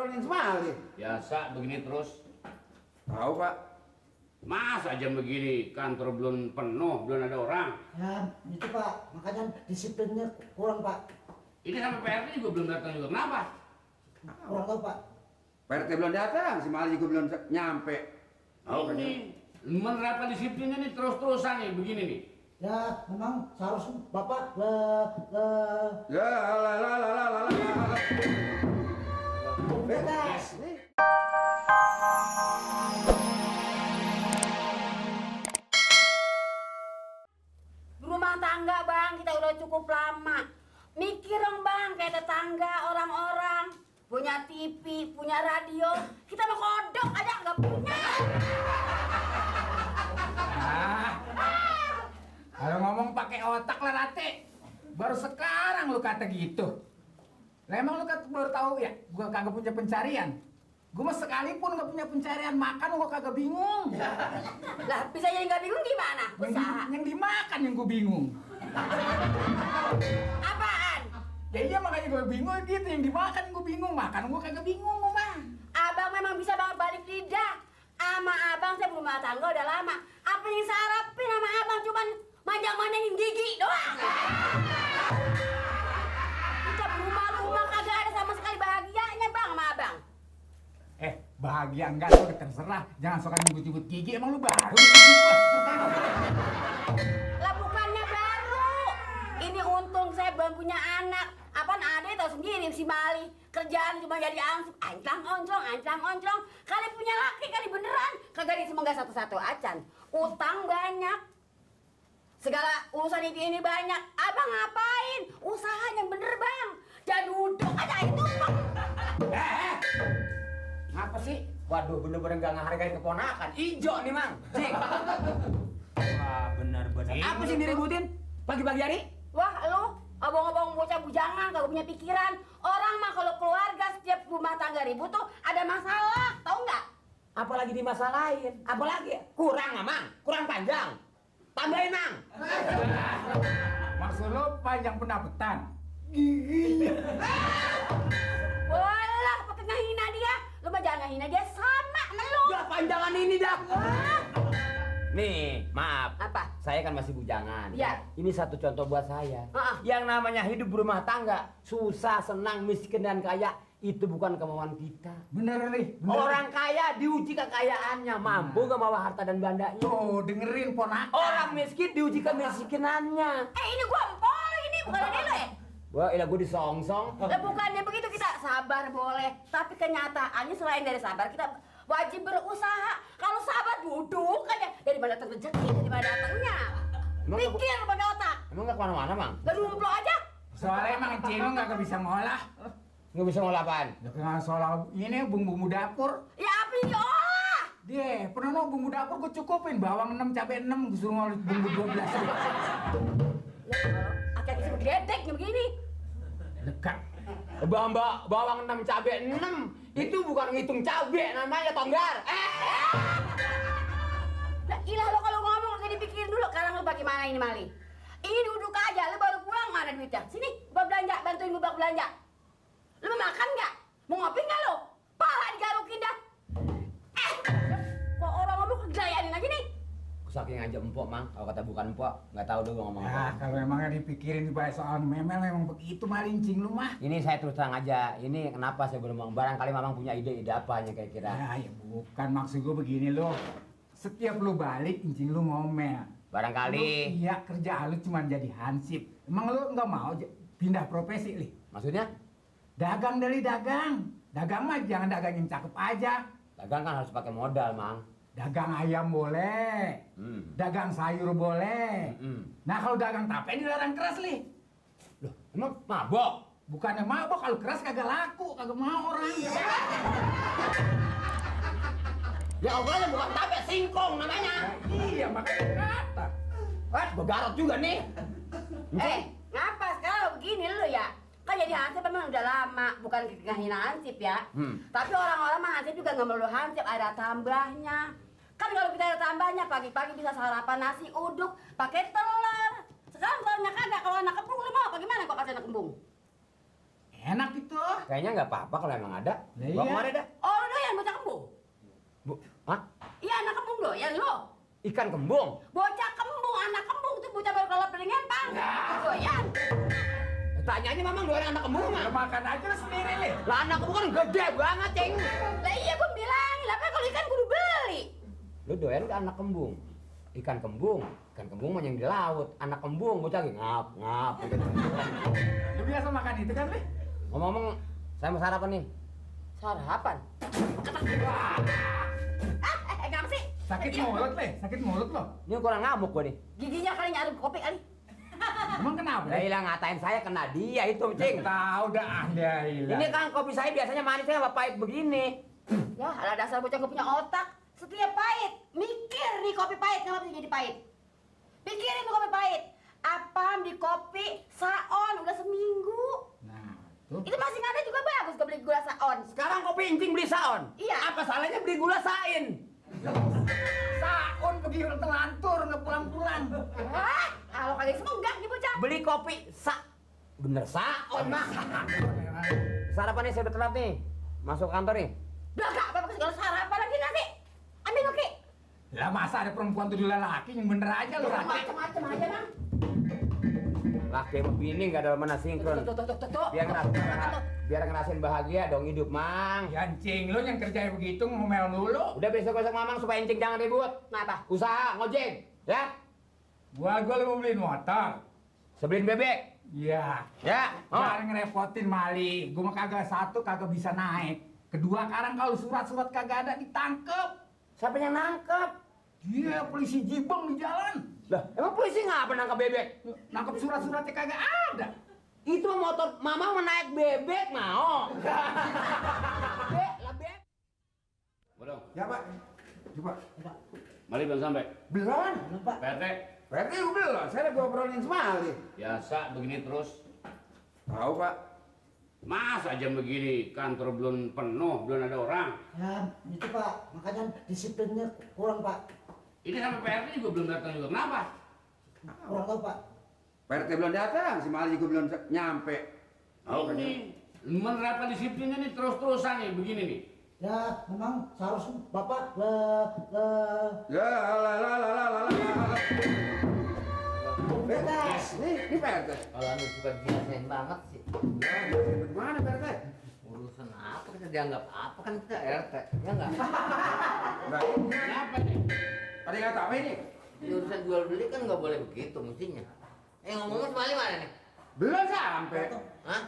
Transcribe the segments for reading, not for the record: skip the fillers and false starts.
tongkrongan semali. Biasa begini terus. Tahu Pak. Masa jam begini kantor belum penuh, belum ada orang. Ya, itu Pak, makanya disiplinnya kurang Pak. Ini sampai PRT juga belum datang juga. Kenapa? Kurang tahu Pak. PRT belum datang, si Mali juga belum nyampe. Oh, ini menerapkan disiplinnya nih terus-terusan nih begini nih. Ya, memang seharusnya Bapak Ya, lah. Bebas. Rumah tangga bang, kita udah cukup lama. Mikir dong bang, kayak tetangga orang-orang. Punya TV, punya radio. Kita mau kodok aja nggak punya. Kalau ngomong pakai otak lah Rate. Baru sekarang lu kata gitu. Lah emang lu kata baru tahu ya, gua kagak punya pencarian. Gua mah sekalipun gak punya pencarian makan gua kagak bingung. Lah bisa jadi nggak bingung gimana? Usaha. Yang dimakan yang gua bingung. Apaan? Ya iya makanya gua bingung gitu, yang dimakan gua bingung, makan gua kagak bingung mah. Abang memang bisa banget balik lidah. Ama abang saya berumah tangga udah lama. Apa yang saya harapin sama abang cuman manjang-manjangin gigi doang. Kita berumah-rumah kagak ada sama sekali bahagianya bang sama abang. Bahagia enggak tuh terserah, jangan suka nyebut-nyebut gigi, emang lu baru. Lah bukannya baru. Ini untung saya belum punya anak. Apaan ada tahu sendiri si Mali. Kerjaan cuma jadi ansip, ancang-oncong. Kali punya laki kali beneran. Kagak di semangga satu-satu acan. Utang banyak. Segala urusan ini banyak. Abang ngapain? Usahanya bener bang. Jangan duduk aja itu bang. Apa sih? Waduh, bener-bener gak ngehargain keponakan. Ijo nih, Mang. Cik. Wah, bener-bener. Apa sih diributin? Pagi-pagi hari? Wah lu, abang-abang bocah bujangan, kagak punya pikiran. Orang mah kalau keluarga setiap rumah tangga ribut tuh ada masalah, tahu nggak? Apalagi dimasalahin? Apalagi? Kurang, Mang. Kurang panjang. Tambahin, Mang. Maksud lu panjang pendapetan? Walah, pakai ngehina dia. Lu mah jangan ngehina dia sama sama lu. Ya, panjangan ini dah. Nih, maaf. Apa? Saya kan masih bujangan. Iya. Ini satu contoh buat saya. Heeh. Yang namanya hidup berumah tangga, susah, senang, miskin dan kaya, itu bukan kemauan kita. Bener nih. Orang kaya diuji kekayaannya, mampu gak bawa harta dan bandanya. Tuh, dengerin ponakan. Orang miskin diuji kemiskinannya. Ini gua empol ini bukan ada lu ya? Wah, ilah gue disongsong. Lah bukannya begitu kita sabar boleh, tapi kenyataannya selain dari sabar kita wajib berusaha. Kalau sabar duduk aja dari mana datang rezeki, dari mana datangnya. Pikir pakai otak. Emang gak kemana-mana, Mang? Gak numplo aja. Soalnya emang encing lu gak bisa ngolah. Nggak bisa ngolah apaan? Ya kan soal ini bumbu dapur. Ya apa yang diolah? Dia, pernah no bumbu dapur gue cukupin, bawang 6, cabai 6, gue suruh ngolah bumbu 12. Ya aki-aki seperti dedeknya begini. Dekat. Bawang 6, cabai 6. Itu bukan ngitung cabai namanya, Tonggar. Nah, ilah lo kalau ngomong kayak dipikirin dulu. Sekarang lo bagaimana ini Mali? Ini duduk aja, lo baru pulang mana duitnya? Sini, gua belanja, bantuin gua belanja. Lo mau makan nggak? Mau ngopi nggak lo? Pala digarukin dah. Kok orang ngomong kegayanin aja nih? Saking aja empok, Mang. Kalau kata bukan empok, nggak tahu dulu ngomong apa. Ya, kalau emangnya dipikirin bahas soal memel memang begitu malincing lu mah. Ini saya terus terang aja. Ini kenapa saya belum ngomong. Barangkali Mamang punya ide-ide apa yang kira-kira. Ya bukan, maksud gue begini lo. Setiap lu balik, incing lu ngomel. Barangkali. Iya, kerja lu cuma jadi hansip. Emang lu nggak mau pindah profesi, Li? Maksudnya? Dagang dari dagang. Dagang mah jangan dagang yang cakep aja. Dagang kan harus pakai modal, Mang. Dagang ayam boleh. Dagang sayur boleh. Nah kalau dagang tape dilarang keras, Li. Loh, emang mabok? Bukannya mabok, kalau keras kagak laku, kagak mau orang. Ya Allah, bukan tape, singkong namanya. Iya, makanya kata. Wah, begarot juga nih. Ngapa sekarang begini lu ya? Kan jadi hansip memang udah lama, bukan ngehina hansip ya. Tapi orang-orang mah hansip juga nggak melulu hansip, ada tambahnya. Kan kalau kita ada tambahnya, pagi-pagi bisa sarapan nasi uduk pakai telur. Sekarang telurnya kagak, kalau anak kembung lu mau apa gimana kok kasih anak kembung? Enak itu. Kayaknya nggak apa-apa kalau emang ada. Lah Gua iya. kemarin dah. Oh, lu doyan bocah kembung? Bu, hah? Iya, anak kembung doyan lo. Ikan kembung? Bocah kembung, anak kembung tuh bocah baru kalau beli ngempang. Doyan. Tanyanya memang doyan anak kembung mah. Lu makan aja lu sendiri nih. Lah anak kembung kan gede banget, Ceng. Lah iya gua bilangin, lah kalau ikan kudu beli. Lu doyan ke anak kembung? Ikan kembung mah yang di laut. Anak kembung bocah lagi ngap gitu. Lu biasa makan itu kan, Li? Ngomong-ngomong, saya mau sarapan nih. Sarapan? Kenapa sih? Sakit mulut, Le. Sakit mulut lo. Ini kurang ngamuk gua nih. Giginya kali nyaruk kopi kali. Emang kenapa? Lah ilah ngatain saya kena dia itu, Cing. Tahu dah Anda hilang. Ini kan kopi saya biasanya manisnya apa pahit begini. Ya, ada dasar bocah gak punya otak. Setiap pahit, mikir nih kopi pahit, kenapa bisa jadi pahit? Pikirin tuh kopi pahit. Apam di kopi saon udah seminggu. Nah, tuh. Itu masih ada juga bagus gak beli gula saon. Sekarang kopi incing beli saon. Iya. Apa salahnya beli gula sain? Saun begitu telantur nggak pulang-pulang. Wah, kalau kalian semua enggak nih bocah. Beli kopi bener saon mah. Sarapannya saya udah telat nih. Masuk kantor nih. Udah gak apa-apa segala sarapan lagi nanti. Ambil oke. Lah masa ada perempuan tuh di lelaki yang bener aja lu, Rati. Macam-macam aja bang. Laki sama bini nggak ada mana sinkron. Tuh. Biar ngerasain bahagia dong hidup, Mang. Ya Cing, lu yang kerjanya begitu ngomel mulu. Udah besok-besok Mamang supaya Encing jangan ribut. Kenapa? Usaha ngojek, ya? Gua lu mau beliin motor. Sebelin bebek. Iya. Ya. Oh. Jangan ngerepotin Mali. Gua mah kagak satu kagak bisa naik. Kedua sekarang kalau surat-surat kagak ada ditangkep. Siapa yang nangkep? Iya, polisi jibeng di jalan. Lah, emang polisi ngapa nangkep bebek? Nangkep surat-suratnya kagak ada. Itu mah motor Mama mau naik bebek mau. Bebek. Belum. Ya Pak. Coba. Mali belum sampai. Belum. Belum, Pak. PRT, PRT belum. Saya udah obrolin semali. biasa begini terus. Tahu Pak. Mas aja begini, kantor belum penuh, belum ada orang. Ya, itu Pak. Makanya disiplinnya kurang, Pak. Ini sampai PRT juga belum datang juga. Kenapa? Kurang tahu, Pak. PRT belum datang, si Mali juga belum nyampe. Ini menerapkan disiplinnya nih terus-terusan nih begini nih. Ya, memang seharusnya Bapak Ya, la. Ini PRT. Kalau anu suka biasain banget sih. Ya, gimana PRT? Urusan apa kita dianggap apa kan kita RT, ya enggak? Enggak. Kenapa nih? Ada yang tahu ini? Di urusan jual beli kan nggak boleh begitu mestinya. Ngomongnya Mali mana nih? Belum sampai. Hah?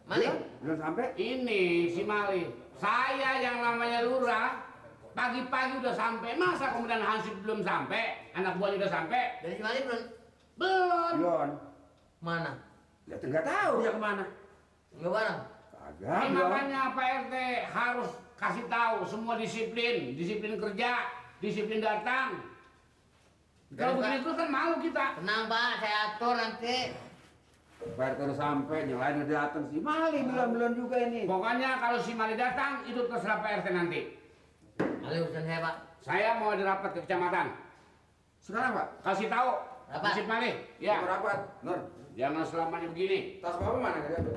Mali? Belum sampai. Ini si Mali. Saya yang namanya lurah. Pagi-pagi udah sampai. Masa kemudian Hansip belum sampai? Anak buahnya udah sampai? Dari si Mali belum? Belum. Belum. Mana? Ya nggak tahu dia kemana. Enggak bareng. Kagak. Ini belum. makanya Pak RT harus kasih tahu semua disiplin. Disiplin kerja, disiplin datang. Kalau begini terus kan malu kita. Tenang Pak, saya atur nanti. PRT udah sampai, yang lain udah datang si Mali belum juga ini. Pokoknya kalau si Mali datang, itu terserah Pak RT nanti. Mali urusan saya Pak. Saya mau ada rapat ke kecamatan. Sekarang Pak. Kasih tahu. Rapat. Nasib Mali. Mau Ya. rapat. Nur. Jangan selamanya begini. Tas bapak mana kagak tuh?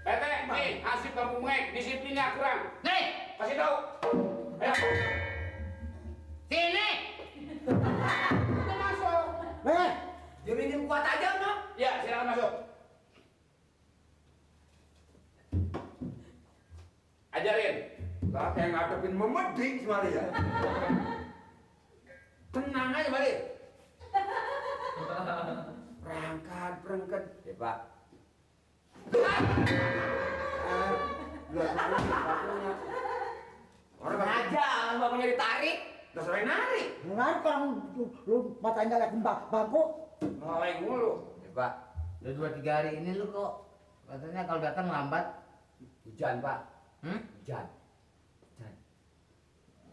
PT, nih, Hansip kampung Muek, disiplinnya kurang. Nih, Kasih tahu. Ayo. sini. Udah masuk. Dia minjem kuat aja no. Ya, silakan masuk. Ajarin. Lah kayak ngadepin memeding si Mali ya. Tenang aja Mali. Perangkat. Ya Pak. Orang Aja, bapaknya ditarik. udah sering narik. Dengan orang lu matanya lihat bangku. Ngeleng mulu. Ya Pak, Udah 2-3 hari ini lu kok katanya kalau datang lambat. hujan Pak. Hmm? Hujan.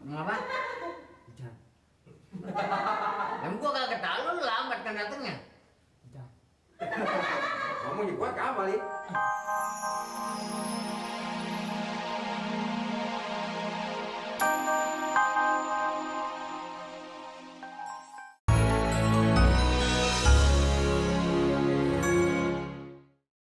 Mengapa? Hujan. Emang gua kagak tahu lu lambat kan datangnya. Hujan. Ngomongnya kuat kamu Mali.